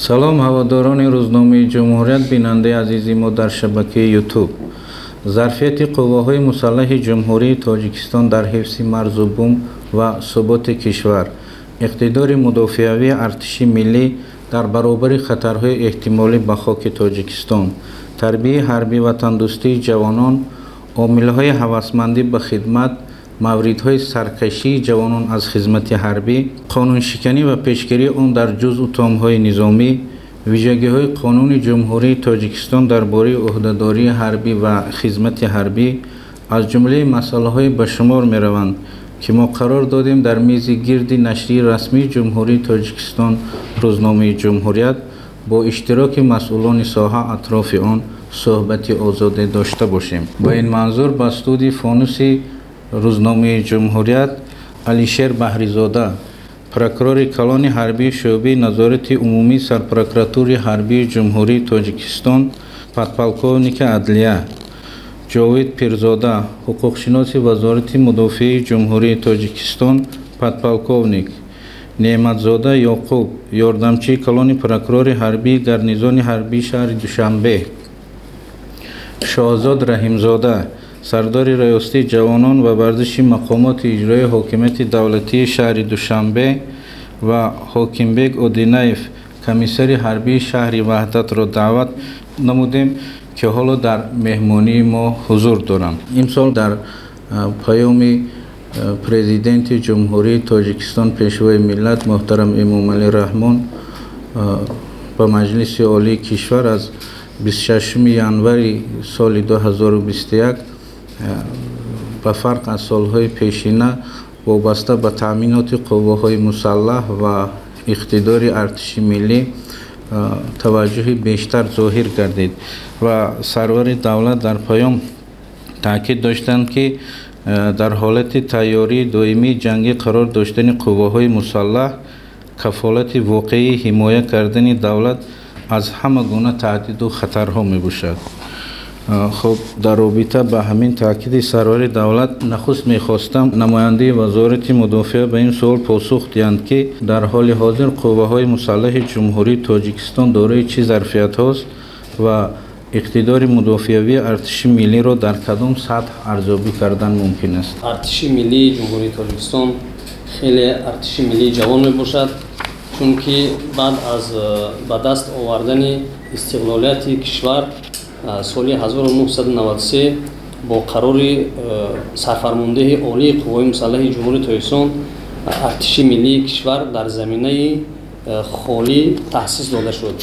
Салом, ҳаводорони рӯзномаи «Ҷумҳурият», бинандаи азизи мо дар шабакаи Ютуб. Зарфияти қувваҳои мусаллаҳи Ҷумҳурии Тоҷикистон дар ҳифзи марзу бум ва суботи кишвар, иқтидори мудофиавии артиши миллӣ дар баробари хатарҳои эҳтимолӣ ба хоки Тоҷикистон, тарбияи ҳарбӣ ватандӯстии ҷавонон, омилҳои ҳавасмандӣ ба хидмат, мавридҳои саркашии ҷавонон аз хизмати ҳарбӣ, қонуншиканӣ ва пешгирии он дар ҷузъу томҳои низомӣ, вижагиҳои Қонуни Ҷумҳурии Тоҷикистон дар бораи ӯҳдадории ҳарбӣ ва хизмати ҳарбӣ аз ҷумлаи масъалаҳое ба шумор мераванд, ки мо қарор додем дар мизи гирди нашрии расмии Ҷумҳурии Тоҷикистон, рӯзномаи «Ҷумҳурият», бо иштироки масъулони соҳа атрофи он суҳбати озоде дошта бошем. Ба ин манзур ба студияи фонуси рӯзномаи «Ҷумҳурият» Алишер Баҳризода, прокурори калони ҳарбии шӯъбаи назорати умумии Сарпрокуратураи ҳарбии Ҷумҳурии Тоҷикистон, подполковники адлия, Ҷовид Пирзода, ҳуқуқшиноси Вазорати мудофиаи Ҷумҳурии Тоҷикистон, подполковник, Неъматзода Ёқуб, ёрдамчии калони прокурори ҳарбии гарнизони ҳарбии шаҳри Душанбе, Шоҳзод Раҳимзода, сардори раёсати ҷавонон ва варзиши мақомоти иҷроии ҳокимияти давлатии шаҳри Душанбе ва Ҳокимбек Одинаев, комиссари ҳарбии шаҳри Ваҳдатро даъват намудем, ки ҳоло дар меҳмонии мо ҳузур доранд. Имсол дар паёми Президенти Ҷумҳурии Тоҷикистон, Пешвои миллат муҳтарам Эмомалӣ Раҳмон ба Маҷлиси Олии кишвар аз 26 январи соли 2021, ба фарқ аз солҳои пешина, вобаста ба таъминоти қувваҳои мусаллаҳ ва иқтидори артиши миллӣ таваҷҷӯҳи бештар зоҳир гардид ва сарвари давлат дар паём таъкид доштанд, ки дар ҳолати тайёрии доимии ҷангӣ қарор доштани қувваҳои мусаллаҳ кафолати воқеии ҳимоя кардани давлат аз ҳама гуна таҳдиду хатарҳо мебошад. Хуб, дар робита ба ҳамин таъкиди сарвари давлат нахуст мехостам намояндаи Вазорати мудофиа ба ин суол посух диҳанд, ки дар ҳоли ҳозир қувваҳои мусаллаҳи Ҷумҳурии Тоҷикистон дорои чӣ зарфиятҳост ва иқтидори мудофиавии артиши миллиро дар кадом сатҳ арзёбӣ кардан мумкин аст. Артиши миллии Ҷумҳурии Тоҷикистон хеле артиши миллии ҷавон мебошад, чунки баъд аз ба даст овардани истиқлолияти кишвар соли 1993 бо қарори сарфармондеҳи олии қувваҳои мусаллаҳи Ҷумҳурии Тоҷикистон артиши миллии кишвар дар заминаи холӣ таъсис дода шуд.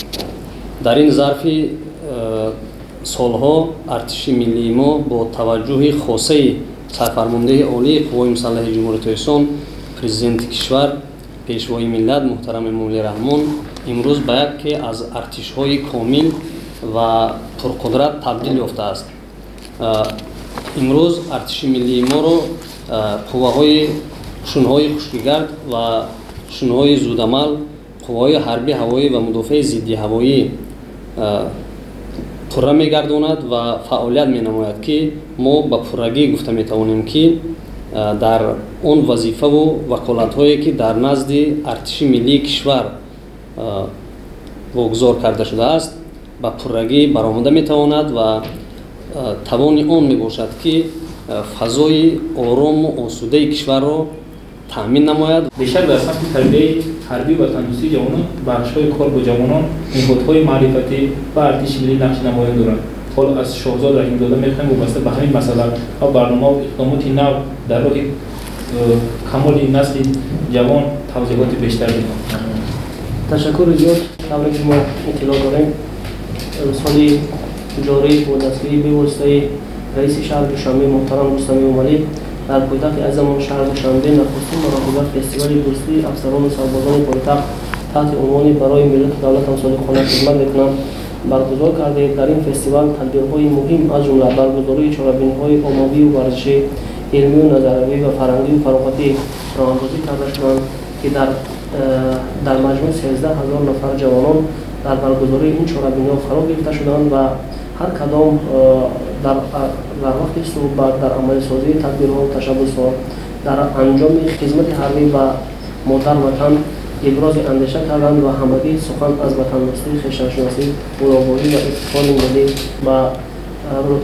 Дар ин зарфи солҳо артиши миллии мо бо таваҷҷӯҳи хосаи сарфармондеҳи олии қувваҳои мусаллаҳи Ҷумҳурии Тоҷикистон, Президенти кишвар, Пешвои миллат муҳтарам Эмомалӣ Раҳмон имрӯз ба яке аз артишҳои комил ва пурқудрат табдил ёфтааст. Имрӯз артиши миллии моро қувваҳои қушунҳои хушкигард ва қушунҳои зудамал, қувваҳои ҳарби ҳавоӣ ва мудофиаи зидди ҳавоӣ пурра мегардонад ва фаъолият менамояд, ки мо ба пуррагӣ гуфта метавонем, ки дар он вазифаву ваколатҳое, ки дар назди артиши миллии кишвар вогузор карда шудааст, ба пуррагӣ баромада метавонад ва тавони он мебошад, ки фазои орому осудаи кишварро таъмин намояд. Бешак, дар самти тарбияи ҳарбӣ ватандӯстии ҷавонон бахшҳои кор бо ҷавонон, ниҳодҳои маърифатӣ ва артиши миллӣ нақши намоён доранд. Ҳол аз Шоҳзод Раҳимзода мехоҳем вобаста ба ҳамин масъала ва барномаву иқдомоти нав дар роҳи камоли насли ҷавон тавзеҳоти бештар диҳанд. Ташаккури зиёд. Тавре ки мо иттилоъ дорем, соли ҷорӣ бо дастгирии бевоситаи раиси шаҳри Душанбе муҳтарам Рустам Эмомалӣ дар пойтахти азизамон, шаҳри Душанбе, нахустин маротиба фестивали дӯстии афсарону сарбозони пойтахт таҳти унвони «Барои миллату давлатам содиқона хизмат мекунам» баргузор кардед. Дар ин фестивал тадбирҳои муҳим, аз ҷумла баргузории чорабиниҳои оммавию варзишӣ, илмию назариявӣ ва фарҳангию фароғатӣ роҳандозӣ карда шуданд, ки дар маҷмӯъ 13 000 нафар ҷавонон дар баргузории ин чорабиниҳо фаро гирифта шуданд ва ҳар кадом дар вақти суҳбат дар амалисозии тадбирҳо, ташаббусҳо, дар анҷоми хизмати ҳарбӣ ба модар ватан ибрози андеша карданд ва ҳамагӣ сухан аз ватандӯстӣ, хештаншиносӣ, худогоҳӣ ва ифтихори миллӣ ба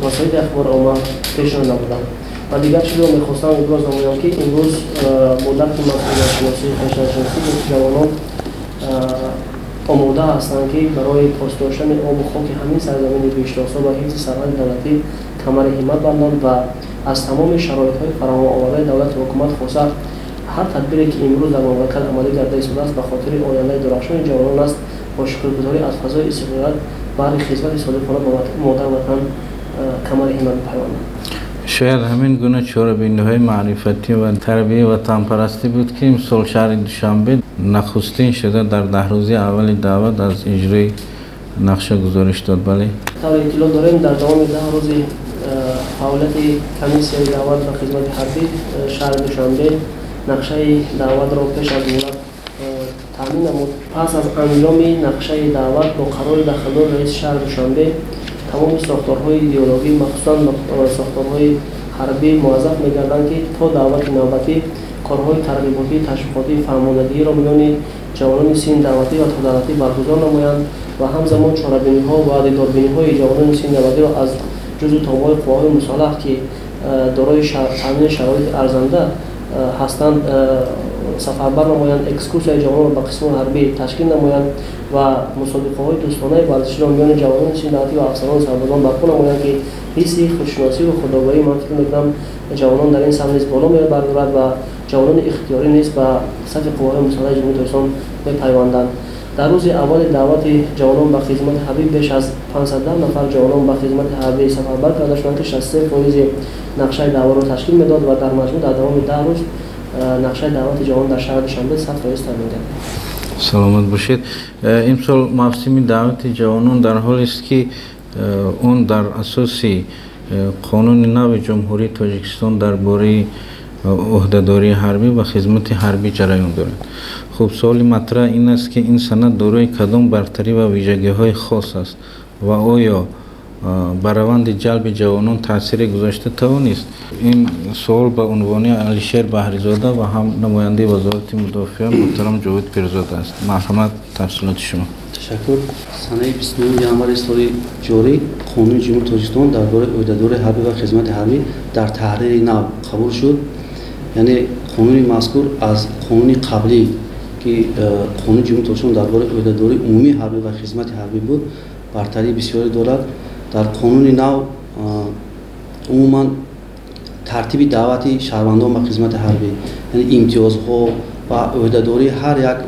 васоити ахбори омма пешниҳод намуданд. Ва дигар чизро мехостам иброз намоям, ки имрӯз бо дарки масъулиятшиносӣ, хештаншиносӣ ҷавонон омода ҳастанд, ки барои пос доштани обу хоки ҳамин сарзамини бештосо ва ҳифзи сарҳади давлатӣ камари ҳиммат банданд ва аз тамоми шароитҳои фароҳамовардаи давлати ҳукумат, хоса ҳар тадбире, ки имрӯз дар мамлакат амалӣ гарда истодааст, ба хотири ояндаи дурахшони ҷавонон аст, бо шукргузорӣ аз фазои истиқлолият баҳри хизмати содиқона ба модарватан камари ҳиммат бипайванданд. Шояд ҳамин гуна чорабиниҳои маърифатӣ ва тарбияи ватанпарастӣ буд, ки имсол шаҳри Душанбе нахустин шуда дар 10 рӯзи аввали даъват аз иҷрои нақша гузориш дод, бале? Тавре иттилоъ дорем, дар давоми 10 рӯзи фаъолияти комиссияи даъват ба хизмати ҳарбӣ шаҳри Душанбе нақшаи даъватро пеш аз муҳлат таъмин намуд. Пас аз анҷоми нақшаи даъват бо қарори дахлдори раиси шаҳри Душанбе тамоми сохторҳои идеологӣ, махсусан сохторҳои ҳарбӣ, муваззаф мегарданд, ки то даъвати навбатӣ корҳои тарғиботӣ, ташвиқотӣ, фаҳмондагиро миёни ҷавонони синни даъватӣ ва тодаъватӣ баргузор намоянд ва ҳамзамон чорабиниҳо ва дидорбиниҳои ҷавонони синни даъватиро аз ҷузъу томҳои қувваҳои мусаллаҳ, ки дорои таъмини шароити арзанда ҳастанд, сафарбар намоянд, экскурсияи ҷавононро ба қисмҳои ҳарбӣ ташкил намоянд ва мусобиқаҳои дӯстонаи варзиширо миёни ҷавонони синни даъватӣ ва афсарону сарбозон барпо намоянд, ки ҳисси худшиносиву худогоҳӣ, ман фикр мекунам, ҷавонон дар ин самт низ боло мебардорад ва ҷавонони ихтиёрӣ низ ба сафи қувваҳои мусаллаҳи Ҷумҳурии Тоҷикистон мепайванданд. Дар рӯзи аввали даъвати ҷавонон ба хизмати ҳарбӣ беш аз 510 нафар ҷавонон ба хизмати ҳарбӣ сафарбар карда шуданд, ки 63% нақшаи даъватро ташкил медод ва дар маҷмӯъ дар давоми 10 рӯз нақшаи даъвати ҷавонон дар шаҳри Душанбе 100% таъмин гардид. Саломат бошед. Имсол мавсими даъвати ҷавонон дар ҳолест, ки он дар асоси қонуни нави Ҷумҳурии Тоҷикистон дар бораи ӯҳдадории ҳарбӣ ва хизмати ҳарбӣ ҷараён дорад. Хуб, суоли матраҳ ин аст, ки ин санад дорои кадом бартарӣ ва вижагиҳои хос аст ва оё ба раванди ҷалби ҷавонон таъсире гузошта тавонист? Ин суол ба унвони Алишер Баҳризода ва ҳам намояндаи Вазорати мудофиа муҳтарам Ҷовид Пирзода аст. Марҳамат, тафсилоти шумо. Ташаккур. Санаи 29 январи соли ҷорӣ Қонуни Ҷумҳурии Тоҷикистон дар бораи ӯҳдадории ҳарбӣ ва хизмати ҳарбӣ дар таҳрири нав қабул шуд. Яъне қонуни мазкур аз қонуни қаблӣ, ки Қонуни Ҷумҳурии Тоҷикистон дар бораи ӯҳдадории умумии ҳарбӣ ва хизмати ҳарбӣ буд, бартарии бисёре дорад. Дар қонуни нав умуман тартиби даъвати шаҳрвандон ба хизмати ҳарбӣ, яъне имтиёзҳо ва ӯҳдадории ҳар як,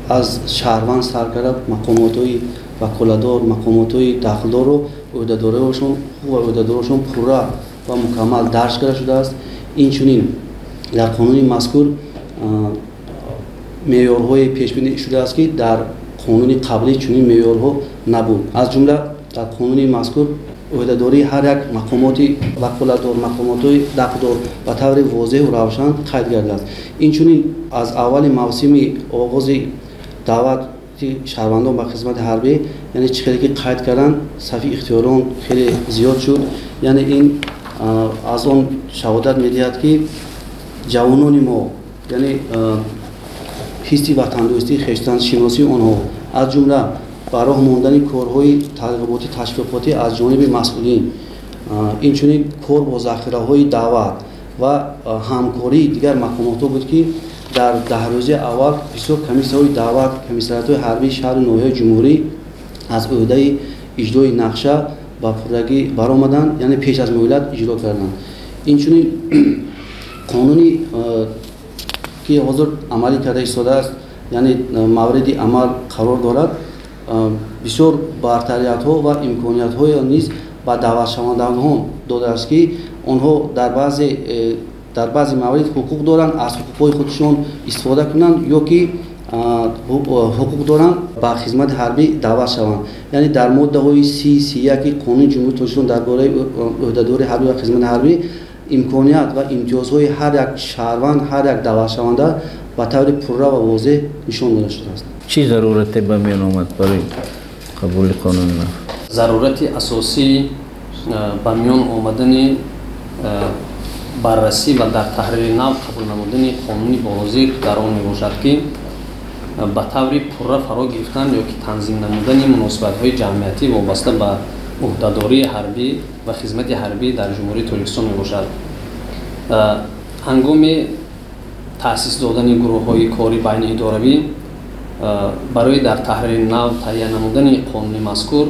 аз шаҳрванд сар карда мақомотҳои ваколатдор, мақомотҳои дахлдорро, ӯҳдадориҳошон, ҳуқуқ ва ӯҳдадориҳошон пурра ва мукаммал дарҷ карда шудааст. Инчунин дар қонуни мазкур меъёрҳое пешбинӣ шудааст, ки дар қонуни қаблӣ чунин меъёрҳо набуд. Аз ҷумла дар қонуни мазкур ӯҳдадории ҳар як мақомоти ваколатдор, мақомотҳои дахлдор ба таври возеҳу равшан қайд гардидааст. Инчунин аз аввали мавсими оғози даъвати шаҳрвандон ба хизмати ҳарбӣ, яъне чӣ хеле ки қайд карданд, сафи ихтиёрон хеле зиёд шуд. Яъне ин аз он шаҳодат медиҳад, ки ҷавонони мо, яъне ҳисси ватандӯстии, хештаншиносии онҳо, аз ҷумла ба роҳ мондани корҳои тарғиботӣ, ташвиқотӣ аз ҷониби масъулин, инчунин кор бо захираҳои даъват ва ҳамкории дигар мақомотҳо буд, ки дар 10 рӯзаи аввал бисёр комиссияҳои даъват, комиссариятҳои ҳарбии шаҳру ноҳияи ҷумҳурӣ аз ӯҳдаи иҷрои нақша ба пуррагӣ баромаданд, яъне пеш аз муҳлат иҷро карданд. Инчунин қонуни, ки ҳозир амалӣ карда истодааст, яъне мавриди амал қарор дорад, бисёр бартариятҳо ва имкониятҳое низ ба даъватшавандагон додааст, ки онҳо дар баъзе маврид ҳуқуқ доранд аз ҳуқуқҳои худшон истифода кунанд ё ки ҳуқуқ доранд ба хизмати ҳарбӣ даъват шаванд. Яъне дар моддаҳои 30, 31 Қонуни Ҷумҳурии Тоҷикистон дар бораи ӯҳдадории ҳарбӣ ва хизмати ҳарбӣ имконият ва имтиёзҳои ҳар як шаҳрванд, ҳар як даъватшаванда ба таври пурра ва возеҳ нишон дода шудааст. Чӣ зарурате ба миён омад барои қабули қонуни нав? Зарурати асосӣ ба миён омадани баррасӣ ва дар таҳрири нав қабул намудани қонуни болозикр дар он мебошад, ки ба таври пурра фаро гирифтан ё ки танзим намудани муносибатҳои ҷамъиятӣ вобаста ба ӯҳдадории ҳарбӣ ва хизмати ҳарбӣ дар Ҷумҳурии Тоҷикистон мебошад. Ҳангоми таъсис додани гурӯҳҳои кори байниидоравӣ барои дар таҳрири нав таҳия намудани қонуни мазкур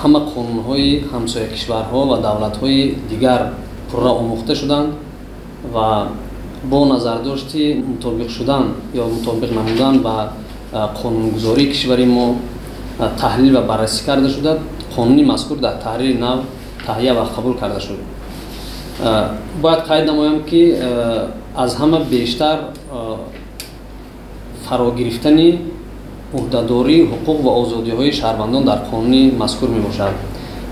ҳама қонунҳои ҳамсоя кишварҳо ва давлатҳои дигар пурра омӯхта шуданд ва бо назардошти мутобиқ шудан ё мутобиқ намудан ба қонунгузории кишвари мо таҳлил ва баррасӣ карда шуда, қонуни мазкур дар таҳрири нав таҳия ва қабул карда шуд. Бояд қайд намоям, ки аз ҳама бештар фарогирифтани ӯҳдадории ҳуқуқ ва озодиҳои шаҳрвандон дар қонуни мазкур мебошад.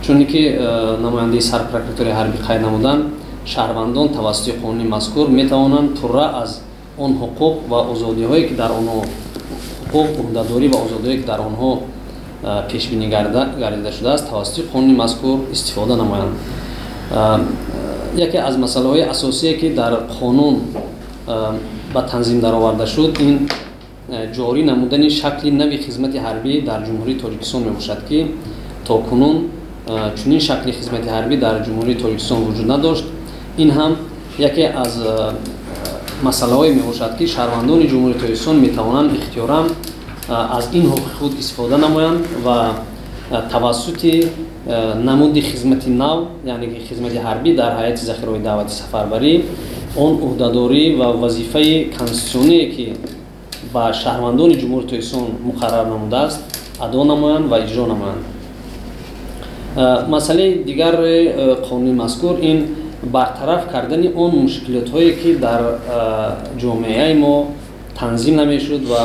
Чуне ки намояндаи сарпрокуратураи ҳарбӣ қайд намуданд, шаҳрвандон тавассути қонуни мазкур метавонанд пурра аз он ҳуқуқ ва озодиҳое ки дар онҳо ҳуқуқ, ӯҳдадорӣ ва озодиҳое ки дар онҳо пешбинӣ гардида шудааст, тавассути қонуни мазкур истифода намоянд. Яке аз масъалаҳои асосие, ки дар қонун ба танзим дароварда шуд, ин ҷорӣ намудани шакли нави хизмати ҳарбӣ дар Ҷумҳурии Тоҷикистон мебошад, ки то кунун чунин шакли хизмати ҳарбӣ дар Ҷумҳурии Тоҷикистон вуҷуд надошт. Ин ҳам яке аз масъалаҳое мебошад, ки шаҳрвандони Ҷумҳурии Тоҷикистон метавонанд ихтиёран аз ин ҳуқуқи худ истифода намоянд ва тавассути намуди хизмати нав, яъне ки хизмати ҳарбӣ дар ҳайати захираҳои даъвати сафарбарӣ, он ӯҳдадорӣ ва вазифаи конститутсионие, ки ба шаҳрвандони Ҷумҳурии Тоҷикистон муқаррар намудааст, адо намоянд ва иҷро намоянд. Масъалаи дигари қонуни мазкур ин бартараф кардани он мушкилотҳое, ки дар ҷомеаи мо танзим намешуд ва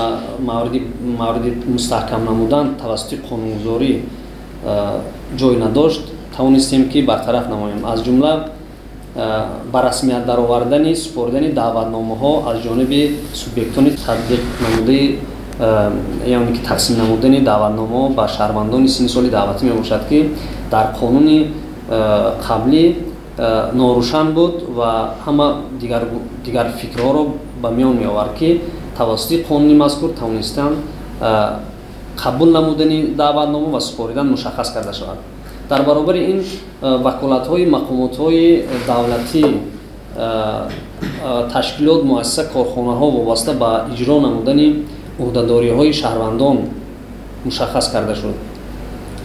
мавриди мустаҳкам намудан тавассути қонунгузорӣ ҷой надошт, тавонистем, ки бартараф намоем. Аз ҷумла ба расмият даровардани супоридани даъватномаҳо аз ҷониби субъектони татбиқ намудаи, яъне ки тақсим намудани даъватномаҳо ба шаҳрвандони синни соли даъватӣ мебошад, ки дар қонуни қаблӣ норӯшан буд ва ҳама дигар фикрҳоро ба миён меовард, ки тавассути қонуни мазкур тавонистанд қабул намудани даъватнома ва супоридан мушаххас карда шавад. Дар баробари ин ваколатҳои мақомотҳои давлатӣ, ташкилот, муассиса, корхонаҳо вобаста ба иҷро намудани ӯҳдадориҳои шаҳрвандон мушаххас карда шуд.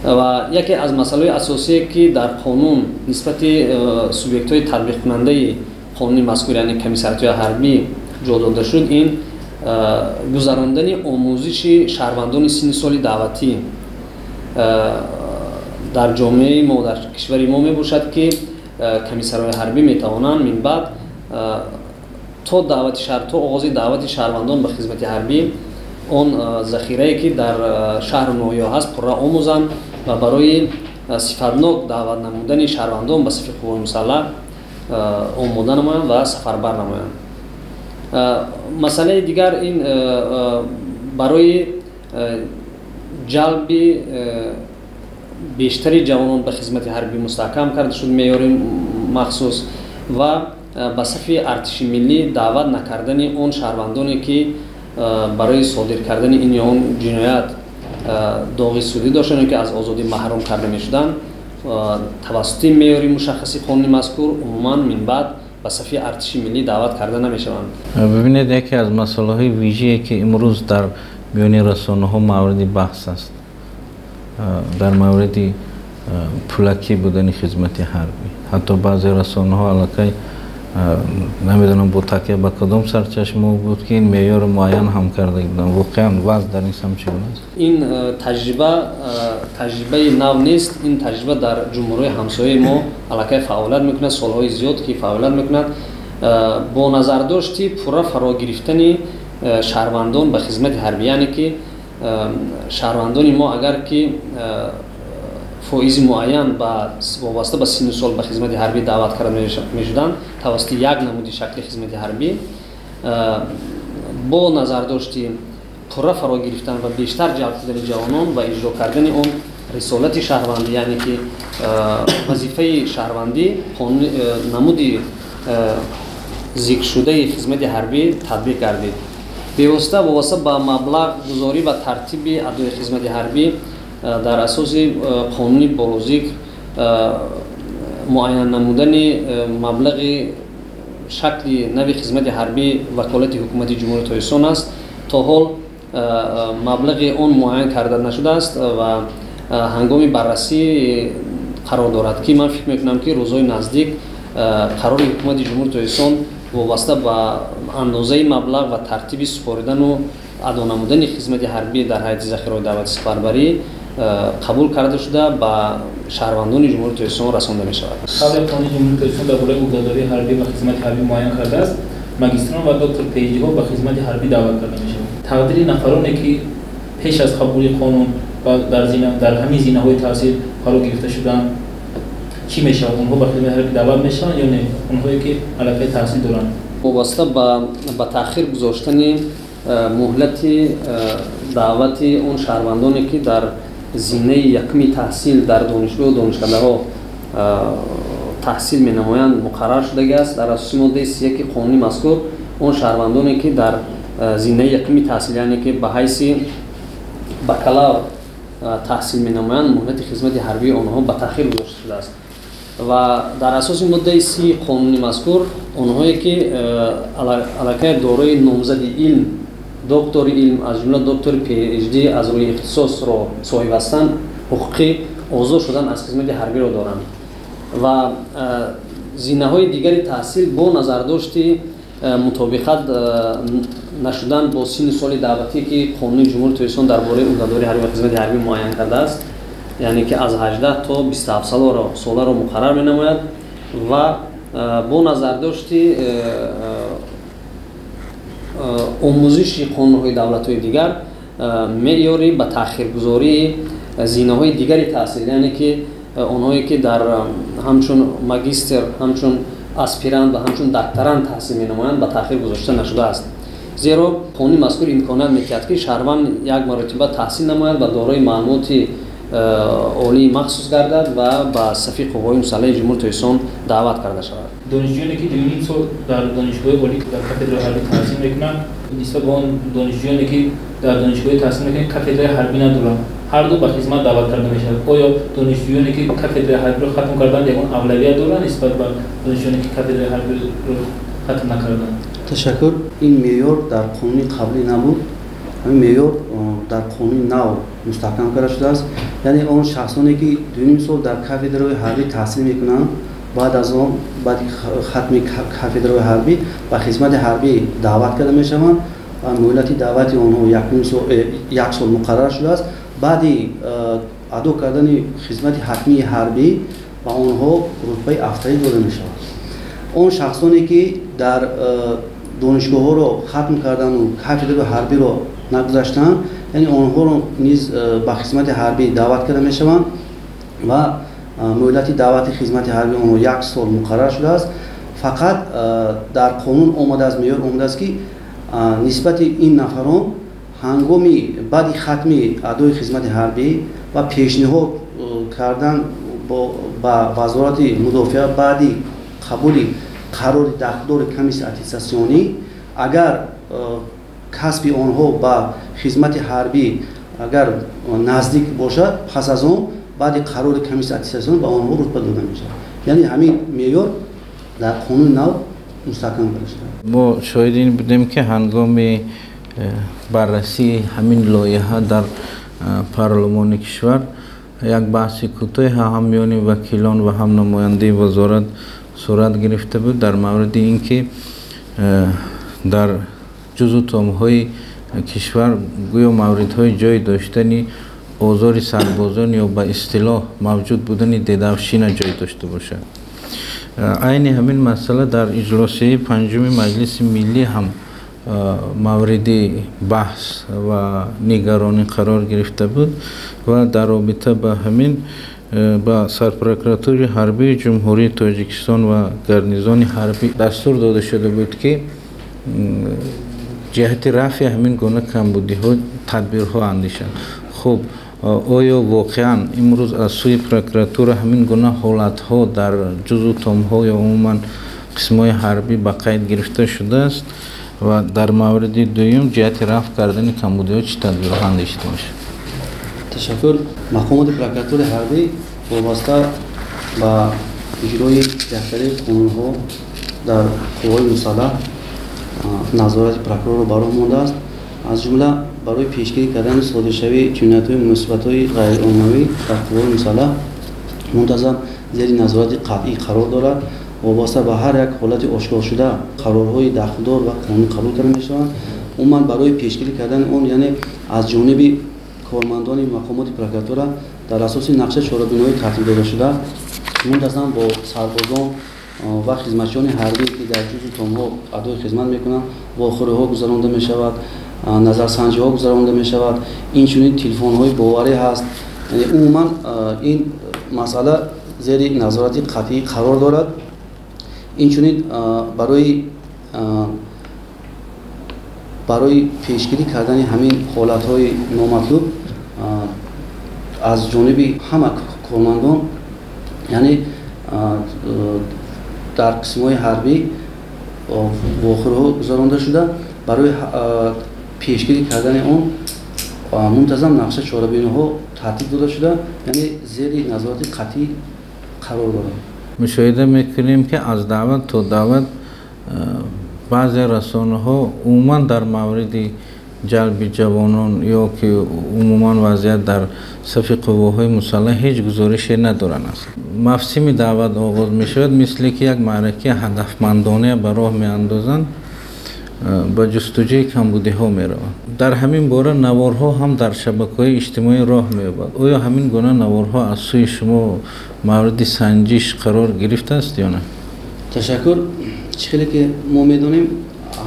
Ва яке аз масъалаҳои асосие, ки дар қонун нисбати субъектҳои татбиқкунандаи қонуни мазкур, яъне комиссариатҳои ҳарбӣ, ҷо дода шуд, ин гузарондани омӯзиши шаҳрвандони синни соли даъватӣ дар ҷомеаи мо, дар кишвари мо мебошад, ки комиссарҳои ҳарбӣ метавонанд минбаъд то даъвати шаҳр, то оғози даъвати шаҳрвандон ба хизмати ҳарбӣ он захирае, ки дар шаҳру ноҳияҳо ҳаст, пурра омӯзанд ва барои сифатнок даъват намудани шаҳрвандон ба сафи қуввои мусаллаҳ омода намоянд ва сафарбар намоянд. Масъалаи дигар ин барои ҷалби бештари ҷавонон ба хизмати ҳарбӣ мустаҳкам карда шуд меъёри махсус ва ба сафи артиши миллӣ даъват накардани он шаҳрвандоне, ки барои содир кардани ин ё он ҷиноят доғи судӣ доштанд, ки аз озодӣ маҳрум карда мешуданд, тавассути меъёри мушаххаси қонуни мазкур умуман минбаъд ба сафи артиши миллӣ даъват карда намешаванд. Бибинед, яке аз масъалаҳои вижае, ки имрӯз дар миёни расонаҳо мавриди баҳс аст, дар мавриди пулакӣ будани хизмати ҳарбӣ. Ҳатто баъзе расонаҳо аллакай, намедонам, бо такя ба кадом сарчашма буд, ки ин меъёро муайян ҳам карда буданд. Воқеан вазъ дар ин самт чӣ гуна аст? Ин таҷриба таҷрибаи нав нест. Ин таҷриба дар ҷумҳуриҳои ҳамсояи мо аллакай фаъолият мекунад, солҳои зиёд ки фаъолият мекунад. Бо назардошти пурра фарогирифтани шаҳрвандон ба хизмати ҳарбӣ, яъне ки шаҳрвандони мо агар ки фоизи муайян ба вобаста ба синну сол ба хизмати ҳарбӣ даъват карда мешуданд тавассути як намуди шакли хизмати ҳарбӣ, бо назардошти пурра фаро гирифтан ва бештар ҷалб кардани ҷавонон ва иҷро кардани он рисолати шаҳрвандӣ, яъне ки вазифаи шаҳрвандӣ, намуди зикршудаи хизмати ҳарбӣ татбиқ гардид. Бевосита вобаста ба маблағгузорӣ ва тартиби адои хизмати ҳарбӣ дар асоси қонуни болозикр муайян намудани маблағи шакли нави хизмати ҳарбӣ ваколати ҳукумати Ҷумҳурии Тоҷикистон аст. То ҳол маблағи он муайян карда нашудааст ва ҳангоми баррасӣ қарор дорад, ки ман фикр мекунам, ки рӯзҳои наздик қарори ҳукумати Ҷумҳурии Тоҷикистон вобаста ба андозаи маблағ ва тартиби супоридану адо намудани хизмати ҳарбӣ дар ҳайати захираҳои даъвати сафарбарӣ қабул карда шуда ба шаҳрвандони Ҷумҳурии Тоҷикистон расонда мешавад. Қабли қонуни Ҷумҳурии Тоҷикистон дар бораи ӯҳдадории ҳарбӣ ва хизмати ҳарбӣ муайян кардааст, магистрон ва доктор PhD-ҳо ба хизмати ҳарбӣ даъват карда мешаванд. Тақдири нафароне, ки пеш аз қабули қонун ва дар ҳамин зинаҳои таҳсил фаро гирифта шуданд, чӣ мешавад? Онҳо ба хизмати ҳарбӣ даъват мешаванд ё не? Онҳое ки аллакай таҳсил доранд. Вобаста ба таъхир гузоштани муҳлати даъвати он шаҳрвандоне, ки дар зинаи якуми таҳсил дар донишгоҳу донишкадаҳо таҳсил менамоянд, муқаррар шудагиаст. Дар асоси моддаи 31 қонуни мазкур он шаҳрвандоне, ки дар зинаи якуми таҳсил, яъне ки ба ҳайси бакалавр таҳсил менамоянд, муҳлати хизмати ҳарбии онҳо ба таъхир гузошта шудааст. Ва дар асоси моддаи 30 қонуни мазкур онҳое, ки аллакай дорои номзади илм, доктори илм, аз ҷумла доктори PhD аз рӯи ихтисосро соҳиб ҳастанд, ҳуқуқи озод шудан аз хизмати ҳарбиро доранд. Ва зинаҳои дигари таҳсил бо назардошти мутобиқат нашудан бо синну соли даъватӣ, ки қонуни Ҷумҳурии Тоҷикистон дар бораи ӯҳдадории ҳарбӣ ва хизмати ҳарбӣ муайян кардааст, яъне ки аз 18 то 27 соларо муқаррар менамояд, ва бо назардошти омӯзиши қонунҳои давлатҳои дигар меъёри ба таъхиргузории зинаҳои дигари таҳсил, яъне ки онҳое, ки дар ҳамчун магистр, ҳамчун аспирант ва ҳамчун докторант таҳсил менамоянд, ба таъхир гузошта нашудааст. Зеро қонуни мазкур имконият медиҳад, ки шаҳрванд як маротиба таҳсил намояд ва дорои маълумоти олии махсус гардад ва ба сафи қувваҳои мусаллаҳи Ҷумҳурии Тоҷикистон даъват карда шавад. Донишҷӯёне, ки 2,5 сол дар донишгоҳи олӣ дар кафедраи ҳарбӣ таҳсил мекунанд, нисбат ба он донишҷӯёне, ки дар донишгоҳи таҳсил мекунанд, кафедраи ҳарбӣ надоранд, ҳар ду ба хизмат даъват карда мешавад. Оё донишҷӯёне, ки кафедраи ҳарбиро хатм карданд, ягон авлавият доранд нисбат ба донишҷӯёне, ки кафедраи ҳарбиро хатм накарданд? Ташаккур. Ин меъёр дар қонуни қаблӣ набуд. Ҳамин меъёр дар қонуни нав мустаҳкам карда шудааст. Яъне он шахсоне, ки 2,5 сол дар кафедраҳои ҳарбӣ таҳсил мекунанд, баъд аз он, баъди хатми кафедраҳои ҳарбӣ ба хизмати ҳарбӣ даъват карда мешаванд ва муҳлати даъвати онҳо як сол муқаррар шудааст. Баъди адо кардани хизмати ҳатмии ҳарбӣ ба онҳо рутбаи афтарӣ дода мешавад. Он шахсоне, ки дар донишгоҳҳоро хатм кардану кафедраи ҳарбиро нагузаштанд, яъне онҳоро низ ба хизмати ҳарбӣ даъват карда мешаванд ва муҳлати даъвати хизмати ҳарбии онҳо як сол муқаррар шудааст. Фақат дар қонун омадааст, меъёр омадааст, ки нисбати ин нафарон ҳангоми баъди хатми адои хизмати ҳарбӣ ва пешниҳод кардан ба Вазорати мудофиа баъди қабули қарори дахлдори комиссияи аттестатсионӣ, агар касби онҳо ба хизмати ҳарбӣ агар наздик бошад, пас аз он баъди қарори комиссияи аттестатсионӣ ба онҳо рутба дода мешавад. Яъне ҳамин меъёр дар қонуни нав мустаҳкам карда шудааст. Мо шоҳиди ин будем, ки ҳангоми баррасии ҳамин лоиҳа дар парлумони кишвар як баҳси кӯтоҳе ҳам миёни вакилон ва ҳам намояндаи вазорат сурат гирифта буд дар мавриди ин ки дар ҷузъу томҳои кишвар гӯё мавридҳои ҷой доштани озори сарбозон ё ба истилоҳ мавҷуд будани дедовщина ҷой дошта бошад. Айни ҳамин масъала дар иҷлосияи панҷуми Маҷлиси Миллӣ ҳам мавриди баҳс ва нигаронӣ қарор гирифта буд ва дар робита ба ҳамин ба Сарпрокуратураи ҳарбии Ҷумҳурии Тоҷикистон ва гарнизони ҳарбӣ дастур дода шуда буд, ки ҷиҳати рафъи ҳамин гуна камбудиҳо тадбирҳо андешанд. Хуб, оё воқеан имрӯз аз сӯи прокуратура ҳамин гуна ҳолатҳо дар ҷузъу томҳо ё умуман қисмҳои ҳарбӣ ба қайд гирифта шудааст? Ва дар мавриди дуюм ҷиҳати рафъ кардани камбудиҳо чӣ тадбирҳо андешида мешавад? Ташаккур. Мақомоти прокуратураи ҳарбӣ вобаста ба иҷрои яктари қонунҳо дар қувваҳои мусаллаҳ назорати прокурорро ба роҳ мондааст. Аз ҷумла барои пешгирӣ кардани содиршавии ҷиноятҳои муносибатҳои ғайриоммавӣ дар қувваҳои мусаллаҳ мунтазам зери назорати қатъӣ қарор дорад. Вобаста ба ҳар як ҳолати ошкоршуда қарорҳои дахлдор ва қонунӣ қабул карда мешаванд. Умуман барои пешгирӣ кардани он, яъне аз ҷониби кормандони мақомоти прокуратура дар асоси нақша чорабиниҳои тартиб додашуда мунтазам бо сарбозон ва хизматчиёни ҳарбӣ, ки дар ҷузъу томҳо адои хизмат мекунанд, вохӯриҳо гузаронда мешавад, назарсанҷиҳо гузаронда мешавад. Инчунин телефонҳои боварӣ ҳаст. Умуман ин масъала зери назорати қатъӣ қарор дорад. Инчунин барои пешгирӣ кардани ҳамин ҳолатҳои номатлуб аз ҷониби ҳама кормандон, яъне дар қисмҳои ҳарбӣ вохӯриҳо гузаронда шуда, барои пешгирӣ кардани он мунтазам нақша чорабиниҳо тартиб дода шуда, яъне зери назорати қатъӣ қарор дорад. Мушоҳида мекунем, ки аз даъват то даъват баъзе расонаҳо умуман дар мавриди ҷалби ҷавонон ё ки умуман вазъият дар сафи қувваҳои мусаллаҳ ҳеҷ гузорише надоранд. Мавсими даъват оғоз мешавад, мисле ки як маъракаи ҳадафмандона ба роҳ меандозанд, ба ҷустуҷӯи камбудиҳо мераванд. Дар ҳамин бора наворҳо ҳам дар шабакаҳои иҷтимоӣ роҳ меёбад. Оё ҳамин гуна наворҳо аз сӯи шумо мавриди санҷиш қарор гирифтааст ё не? Ташаккур. Чӣ хеле ки мо медонем,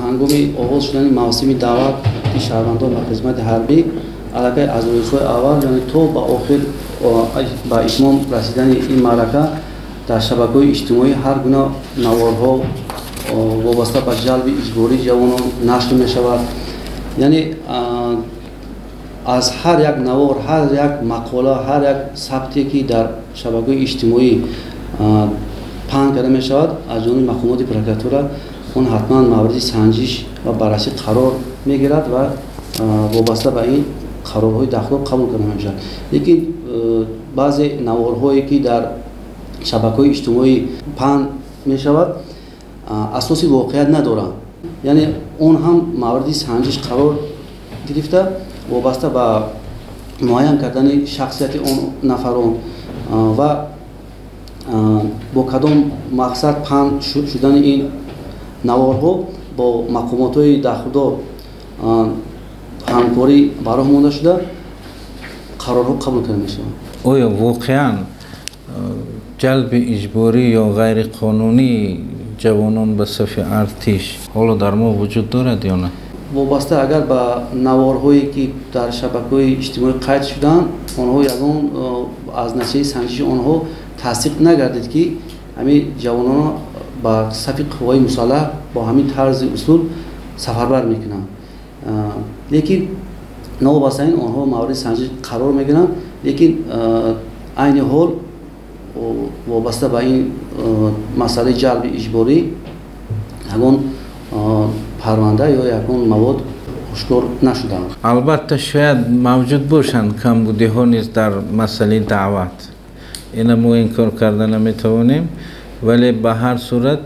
ҳангоми оғоз шудани мавсими даъвати шаҳрвандон ба хизмати ҳарбӣ аллакай аз рӯзҳои аввал, яъне то ба охир ба итмом расидани ин маърака дар шабакаҳои иҷтимоӣ ҳар гуна наворҳо вобаста ба ҷалби иҷбории ҷавонон нашр мешавад. Яъне аз ҳар як навор, ҳар як мақола, ҳар як сабте ки дар шабакаҳои иҷтимоӣ паҳн карда мешавад, аз ҷониби мақомоти прокуратура он ҳатман мавриди санҷиш ва баррасӣ қарор мегирад ва вобаста ба ин қарорҳои дахлдор қабул карда мешавад. Лекин баъзе наворҳое ки дар шабакаҳои иҷтимоӣ паҳн мешавад, асоси воқеият надоранд. Яъне он ҳам мавриди санҷиш қарор гирифта, вобаста ба муайян кардани шахсияти он нафарон ва бо кадом мақсад паҳн шудани ин наворҳо бо мақомотҳои дахлдор ҳамкорӣ ба роҳ монда шуда, қарорҳо қабул карда мешаванд. Оё воқеан ҷалби иҷборӣ ё ғайриқонунии ҷавонон ба сафи артиш ҳоло дар мо вуҷуд дорад ё не? Вобаста агар ба наворҳое ки дар шабакаҳои иҷтимоӣ қайд шуданд, онҳо ягон аз натиҷаи санҷиши онҳо тасдиқ нагардид, ки ҳамин ҷавононро ба сафи қувваҳои мусаллаҳ бо ҳамин тарзи усул сафарбар мекунанд. Лекин новобаста ин онҳо мавриди санҷиш қарор мегиранд. Лекин айни ҳол вобаста ба ин масъалаи ҷалби иҷборӣ ягон парванда ё ягон мавод ошкор нашудаанд. Албатта шояд мавҷуд бошанд камбудиҳо низ дар масъалаи даъват, ина мо инкор карда наметавонем, вале ба ҳар сурат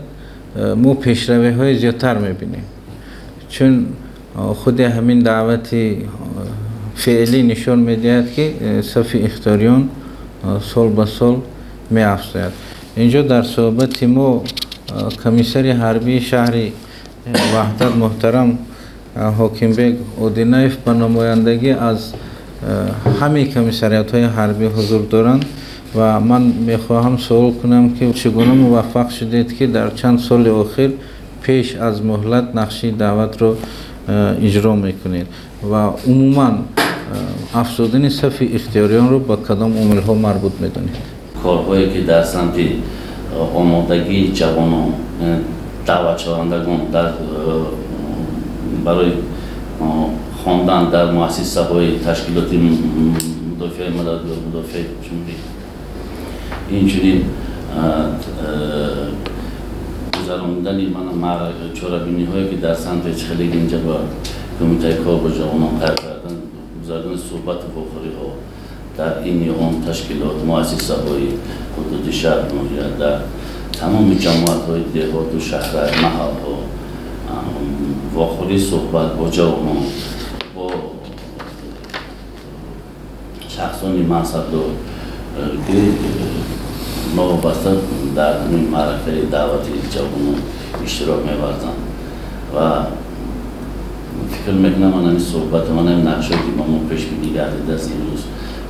мо пешравиҳои зиёдтар мебинем, чун худи ҳамин даъвати феълӣ нишон медиҳад, ки сафи ихтиёриён сол ба сол меафзояд. Инҷо дар суҳбати мо комиссари ҳарбии шаҳри Ваҳдат муҳтарам Ҳокимбек Одинаев ба намояндагӣ аз ҳамаи комиссариятҳои ҳарбӣ ҳузур доранд ва ман мехоҳам суол кунам, ки чӣ гуна муваффақ шудед, ки дар чанд соли охир пеш аз муҳлат нақши даъватро иҷро мекунед ва умуман афзудани сафи ихтиёриёнро ба кадом омилҳо марбут медонед? Корҳое ки дар самти омодагии ҷавонон, даъватшавандагон барои хондан дар муассисаҳои ташкилоти мудофиаи мудофиаи ҷумҳурӣ, инчунин Гузарондани чорабиниҳое ки дар самти хеле инҷа ба кумитаи кор бо ҷавонон қайд кардан, гузарондани суҳбату вохӯриҳо дар ин ё он ташкилот, муассисаҳои ҳудуди шаҳр, ноҳия, дар тамоми ҷамоатҳои деҳоту шаҳрак, маҳалҳо вохӯрӣ, суҳбат бо ҷавонон, бо шахсони мансабдор, ки новобаста дар ҳамин маъракаи даъвати ҷавонон иштирок меварзанд. Ва фикр мекунам, ман ҳамин суҳбат, ман ҳамин нақшае ки ба мо пешбинӣ гардидааст имрӯз,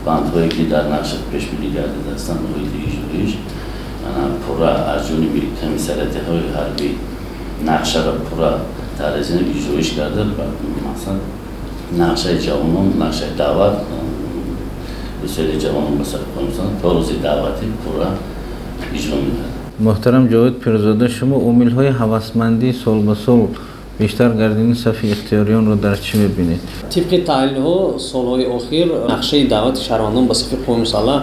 бандҳое ки дар нақша пешбинӣ гардидаастанд оиди иҷроиш, пурра аз ҷониби комиссариятҳои ҳарбӣ нақшаро пурра тарҳрезӣ иҷроиш карда, масалан нақшаи ҷавонон, нақшаи даъват бисёри ҷавонон ба сафи то рӯзи даъватӣ пурра иҷро мекард. Муҳтарам Ҷовид Пирзода, шумо омилҳои ҳавасмандӣ сол ба сол бештар гардидани сафи ихтиёриёнро дар чӣ мебинед? Тибқи таҳлилҳо, солҳои охир нақшаи даъвати шаҳрвандон ба сафи қувваи мусаллаҳ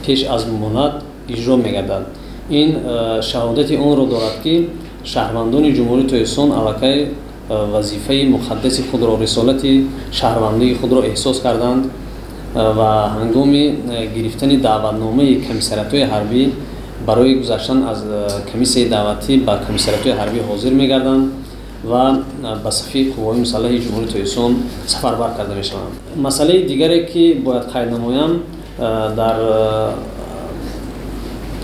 пеш аз муҳлат иҷро мегардад. Ин шаҳодати онро дорад, ки шаҳрвандони Ҷумҳурии Тоҷикистон аллакай вазифаи муқаддаси худро, рисолати шаҳрвандии худро эҳсос карданд ва ҳангоми гирифтани даъватномаи комиссариятҳои ҳарбӣ барои гузаштан аз комиссияи даъватӣ ба комиссариятҳои ҳарбӣ ҳозир мегарданд ва ба сафи қувваҳои мусаллаҳи Ҷумҳурии Тоҷикистон сафарбар карда мешаванд. Масъалаи дигаре, ки бояд қайд намоям, дар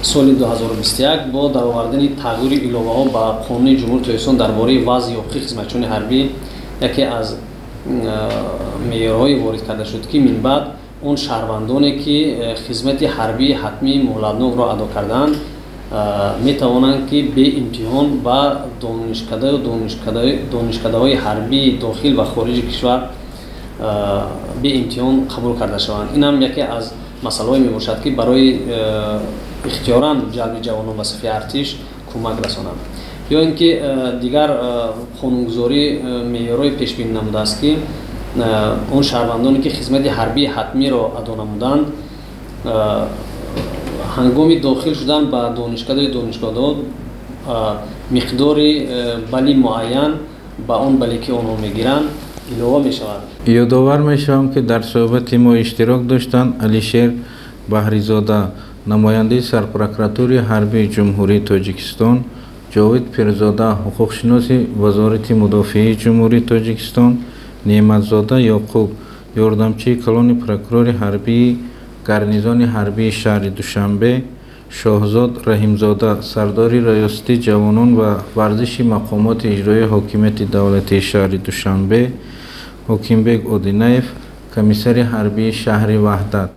соли 2021 бо даровардани тағйири иловаҳо ба Қонуни Ҷумҳурии Тоҷикистон дар бораи вазъи ҳуқуқи хизматчиёни ҳарбӣ яке аз меъёрҳое ворид карда шуд, ки минбаъд он шаҳрвандоне, ки хизмати ҳарбии ҳатмии муҳлатнокро адо кардаанд, метавонанд, ки беимтиҳон ба донишкадаю донишкадаҳои ҳарбии дохил ва хориҷи кишвар беимтиҳон қабул карда шаванд. Ин ҳам яке аз масъалаҳое мебошад, ки барои ихтиёран ҷалби ҷавонон ба сафи артиш кӯмак расонад. Ё ин ки дигар қонунгузорӣ меъёрҳои пешбинӣ намудааст, ки он шаҳрвандоне, ки хизмати ҳарбии ҳатмиро адо намуданд, ҳангоми дохил шудан ба донишкадаи донишгоҳҳо миқдори бали муайян ба он бале, ки онҳо мегиранд, илова мешавад. Ёдовар мешавам, ки дар суҳбати мо иштирок доштанд Алишер Баҳризода, намояндаи сарпрокуратураи ҳарбии Ҷумҳурии Тоҷикистон, Ҷовид Пирзода, ҳуқуқшиноси Вазорати мудофиаи Ҷумҳурии Тоҷикистон, Неъматзода Ёқуб, ёрдамчии калони прокурори ҳарбии гарнизони ҳарбии шаҳри Душанбе, Шоҳзод Раҳимзода, сардори раёсати ҷавонон ва варзиши мақомоти иҷроии ҳокимияти давлатии шаҳри Душанбе, Ҳокимбек Одинаев, комиссари ҳарбии шаҳри Ваҳдат.